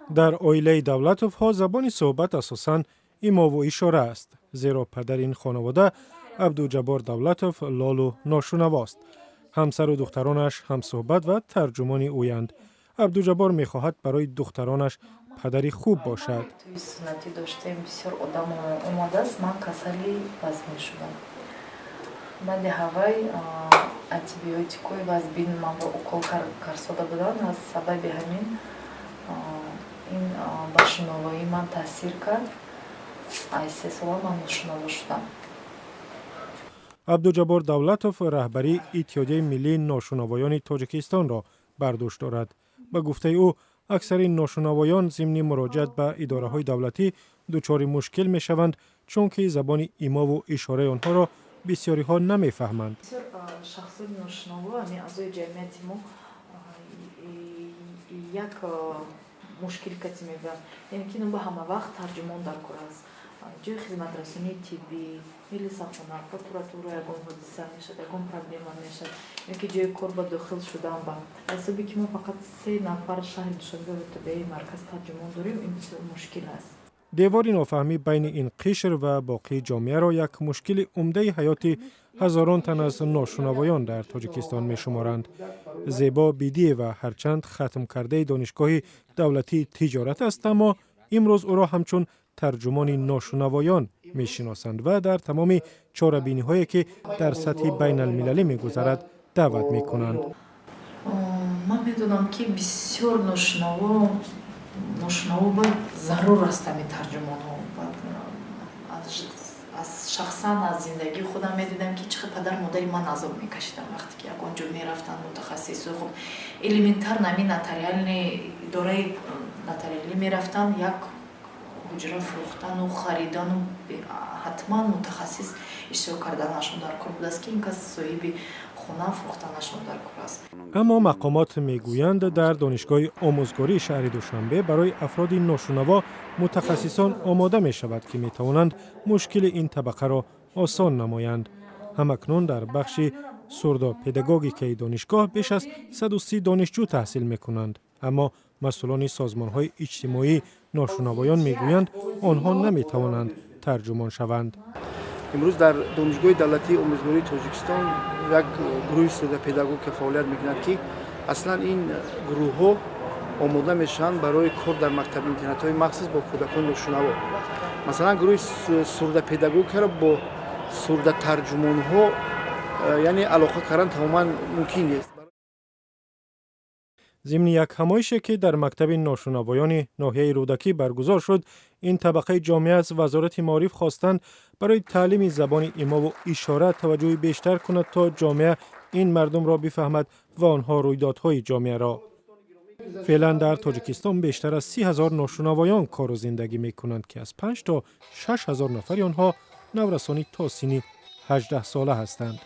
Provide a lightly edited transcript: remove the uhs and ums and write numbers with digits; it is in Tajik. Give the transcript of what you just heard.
Дар оилаи Давлатовҳо забони суҳбат асосан имову ишора аст, зеро падари ин хонавода, Абдуҷаббор Давлатов, лолу ношунавост. Ҳамсару духтаронаш ҳамсуҳбат ва тарҷумони ӯянд. Абдуҷаббор мехоҳад барои духтаронаш падари хуб бошад. Тӯи суннатӣ доштем, бисёр одам омадааст, ман касали вазмин шудам. Баъди ҳавай антибиотикҳои вазбин манро укол карсода буданд. Аз сабаби ҳамин ин ба шунавоии ман таъсир кард. Аз 3 сола ман ношунаво шудам. Абдуҷаббор Давлатов раҳбарии Иттиҳодияи миллии ношунавоёни Тоҷикистонро бар дӯш дорад. Ба гуфтаи ӯ, аксари ношунавоён зимни муроҷиат ба идораҳои давлатӣ дучори мушкил мешаванд, чунки забони имову ишораи онҳоро бисёриҳо намефаҳманд. Бисёр шахсони ношунаво, ҳамин аъзои ҷамъияти мо, як мушкил кати мебаранд, яъне ки ба ҳама вақт тарҷумон дар кор аст. Ҷои хизматрасонии тиббӣ, милисахона, прокуратура, ягон ҳодиса мешавад, ягон проблема мешавад ё ки ҷои кор ба дохил шудан. Ба ҳисоби ки мо фақат се нафар шаҳри Душанбе ва тобеи марказ тарҷумон дорем, ин бисёр мушкил аст. Девори нофаҳмӣ байни ин қишр ва боқии ҷомеаро як мушкили умдаи ҳаёти ҳазорон тан аз ношунавоён дар Тоҷикистон мешуморанд. Зебо Бидиева ҳарчанд хатмкардаи Донишгоҳи давлатии тиҷорат аст, аммо имрӯз ӯро ҳамчун тарҷумони ношунавоён мешиносанд ва дар тамоми чорабиниҳое, ки дар сатҳи байналмилалӣ мегузарад, даъват мекунанд. Ман медонам, ки бисёр ношунаво ба зарур аст ҳамин тарҷумонҳо. Аз шахсан аз зиндагии худам медидам, ки чӣ қадр падару модари ман азоб мекашиданд, вақте ки ягон ҷо мерафтанд мутахассису. Хуб, элементарно ҳамин нотариальный, идораи нотариалӣ мерафтанд, як ҳуҷра фурӯхтану харидану ҳатман мутахассис иштирок карданашон дар кор будааст, ки ин кас соҳиби хона фурӯхтанашон дар кор аст. Аммо мақомот мегӯянд, дар Донишгоҳи омӯзгории шаҳри Душанбе барои афроди ношунаво мутахассисон омода мешавад, ки метавонанд мушкили ин табақаро осон намоянд. Ҳамакнун дар бахши сурдопедагогикаи донишгоҳ беш аз 130 донишҷӯ таҳсил мекунанд, аммо масъулони созмонҳои иҷтимоии ношунавоён мегӯянд, онҳо наметавонанд тарҷумон шаванд. Имрӯз дар Донишгоҳи давлатии омӯзгории Тоҷикистон як гурӯҳи сурдопедагогика фаъолият мекунад, ки аслан ин гурӯҳҳо омода мешаванд барои кор дар мактаби интернатҳои махсус бо кӯдакони ношунаво. Масалан, гурӯҳи сурдопедагогикаро бо сурдатарҷумонҳо, яъне, алоқа кардан тамоман мумкин нест. Зимни як ҳамоише, ки дар мактаби ношунавоёни ноҳияи Рӯдакӣ баргузор шуд, ин табақаи ҷомеа аз Вазорати маориф хостанд, барои таълими забони имову ишора таваҷҷӯҳи бештар кунад, то ҷомеа ин мардумро бифаҳмад ва онҳо рӯйдодҳои ҷомеаро. Феълан дар Тоҷикистон бештар аз 30 000 ношунавоён кору зиндагӣ мекунанд, ки аз 5 то 6 ҳазор нафари онҳо наврасони то синни 18 сола ҳастанд.